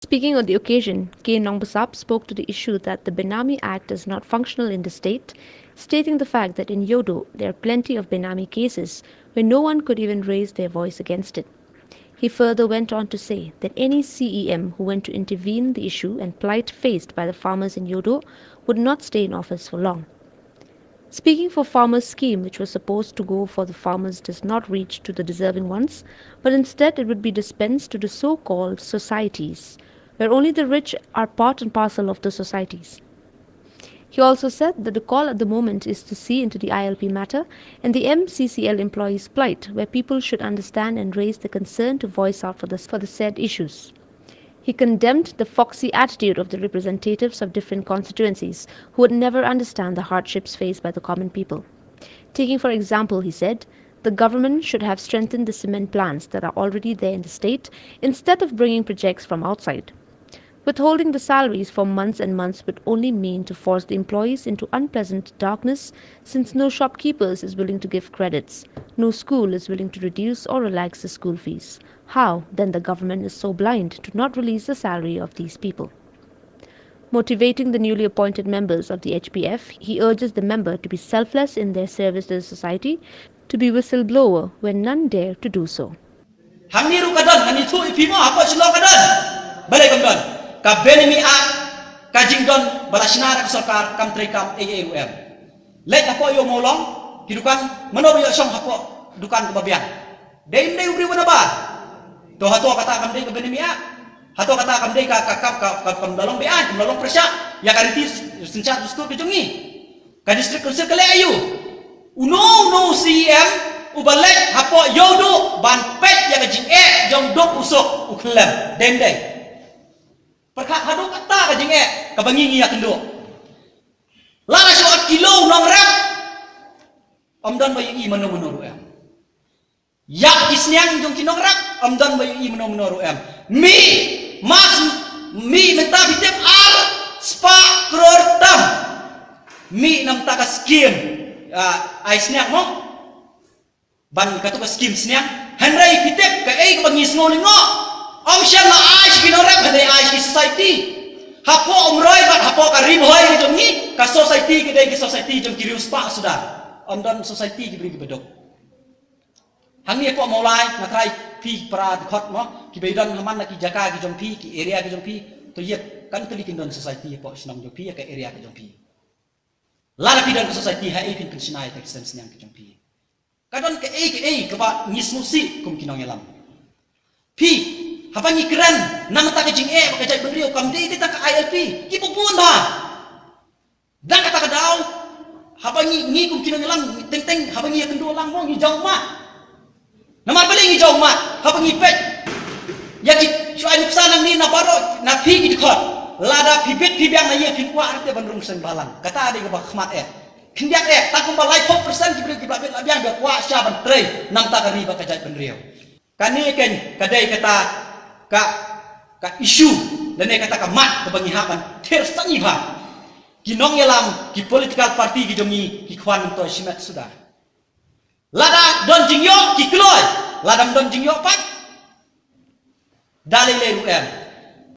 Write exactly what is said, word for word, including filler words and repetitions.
Speaking on the occasion, K Nongbasap spoke to the issue that the Benami Act is not functional in the state, stating the fact that in Yodo there are plenty of Benami cases where no one could even raise their voice against it. He further went on to say that any C E M who went to intervene the issue and plight faced by the farmers in Yodo would not stay in office for long. Speaking for farmers scheme, which was supposed to go for the farmers, does not reach to the deserving ones, but instead it would be dispensed to the so-called societies, where only the rich are part and parcel of the societies. He also said that the call at the moment is to see into the I L P matter and the M C C L employees' plight, where people should understand and raise the concern to voice out for the, for the said issues. He condemned the foxy attitude of the representatives of different constituencies who would never understand the hardships faced by the common people. Taking for example, he said, the government should have strengthened the cement plants that are already there in the state instead of bringing projects from outside. Withholding the salaries for months and months would only mean to force the employees into unpleasant darkness, since no shopkeepers is willing to give credits, no school is willing to reduce or relax the school fees. How, then, the government is so blind to not release the salary of these people? Motivating the newly appointed members of the H P F, he urges the member to be selfless in their service to the society, to be whistleblower when none dare to do so. Hangne ruh ka don, ngan ïathuh ïa phi mo, hapoh Shillong ka don. Balei kam don? Ka Benami Act, ka jingdon ba la shna da ka sorkar, kam treikam ei ei ruh em. Leit hapoh Ïew Mawlong, ki dukan, mano ba ïoh shong hapoh dukan kaba biang? Dei ym dei u briew ba nabar? To hato kata kam dei ka Benami Act? Hato kata kam dei ka, ka, ka, ka, ka, kam da long beaiñ, kam da long pyrshah ïa ka riti synshar dustur ka jong ngi? Ka District Council ka leh aïu? Uno uno u C E M uba leit hapoh Ïewduh ban peit ïa ka jingeh jong duk u suk u khyllem, dei ym dei? Pyrkhat haduh katta ka jingeh kaba ngi ngi ïakynduh. Lada shu ot kilo u nongrep, ym don ba ïohi mano mano ruh em. Ïap ki sniang jong ki nongrep, ym don ba ïohi mano mano ruh em. Mih, mas, mih mynta phi tip ar spah klur tam. Mih na bynta ka skim, ah, ai sniang mo? Ban katu ka skim sniang. Hynrei phi tip kaei kaba ngi sngew lyngngoh? Ym shym la ai sha ki nongrep, hynrei ai sha ki society. Hapoh Umroi bad hapoh ka Ri Bhoi ka jong ngi, ka society ka dei ka society jong ki riewspah suda. Ym don society ki briew kiba duk. Hangne hapoh Mawlai, nga tharai phi para dkhot mo, kiba ïadon ha man la ki jaka ki jong phi, ki area ki jong phi, to ïa kan tylli kin don society hapoh shnong jong phi, ka area ka jong phi. Lada phi don ka society, haei phin pynshna ïa ka stem sniang ka jong phi? Ka don kaei kaei kaba ngi sngewsih kum ki nongïalam. Phi, haba ngi kren na bynta ka jingeh bad ka jaitbynriew, kam dei tang ka I L P, kiba bun bha. Dang kata ka daw, haba ngi, ngi kum ki nongïalam, teng teng haba ngi ïakynduh lang mo ngi jaw ummat. Namar balei ngi jaw ummat? Haba ngi peit ïa ki shu ai nuksa nangne na baroh, na phi ki dkhot, lada phi bit phi biang na ïing phin kwah ruh te ban rung seng balang. Kata dei kaba khmat eh. Khyndiat eh, tang kumba laiphew percent ki briew kiba la bit la biang ba kwah sha ban trei na bynta ka ri bad ka jaitbynriew. Kane keiñ ka dei kata ka, ka issue lane kata ka mat kaba ngi hap ban ther sani bha. Ki nongïalam, ki political party ki jong ngi ki khwan myntoi shimet suda. Lada don jingïoh ki kloi, lada ym don jingïoh pat, da lei lei ruh em.